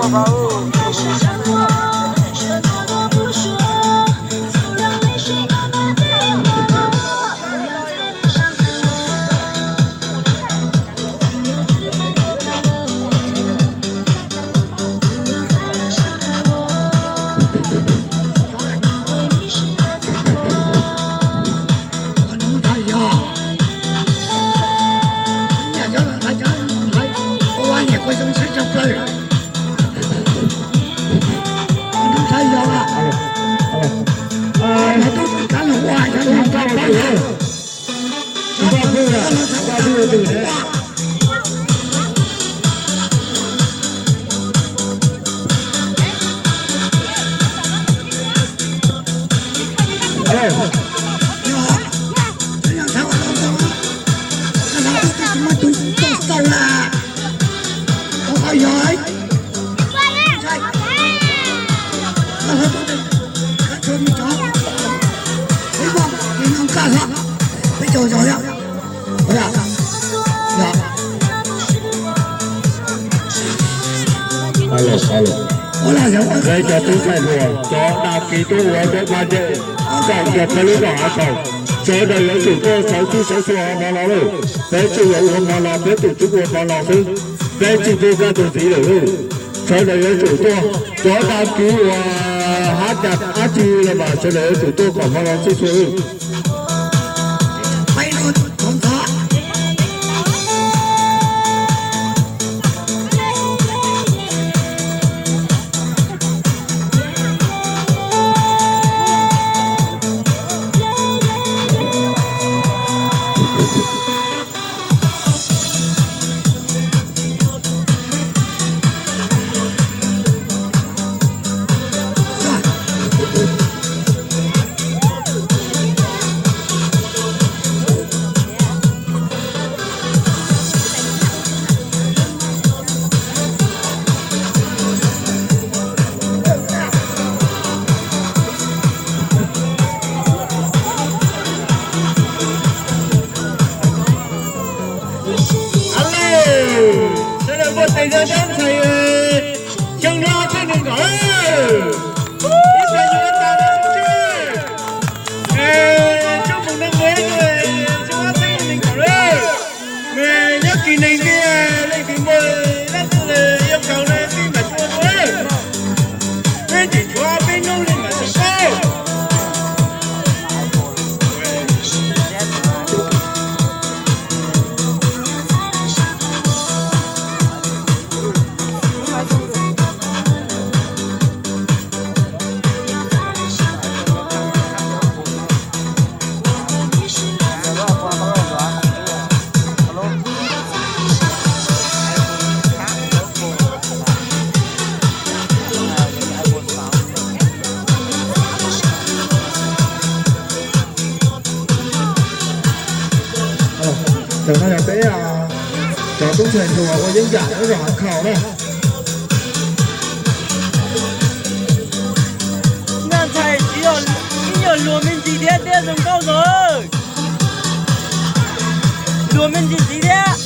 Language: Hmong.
Alo, alo. Cov tub ntxhais hluas, cov đăng ký tuaj ua peb pab ntej, txog kiag peb lub roob hav zoov, sawv daws yuav tsum tuaj sawv txij sawv xyuas hmo no lauj. Peb tsuas yuav ua hmo no, peb tus tub ua hmo no xwb, peb tsis pub kaj tus ntxiv lawm lauj. Sawv daws yuav tsum tuaj, cov đăng ký uas hab cas dab tsi los mas sawv daws yuav tsum tuaj kom hmo no txhij txhua lawm. Alo, sawv daws npuaj tes rau cov ntxhais xyoo no txhiab nees nkaum, ib txhais yuav tas na. Tsuas mus no mus xyoo no txhiab nees nkaum lawm. Nyob kis neeg tiag, leej twg muaj dab tsi yuav kaus no peb mam tuaj dua. Peb tseem tshuav peb hnub li mam txog. Ntawm no yog peb cov tub ntxhais hluas ua yeeb yam nyob zos Hav Khaus na. Naj ntxhais tsis yog, ib nyuag luag me ntsis thiab thiab zoo nkauj zog. Luag me ntsis txiv thiab.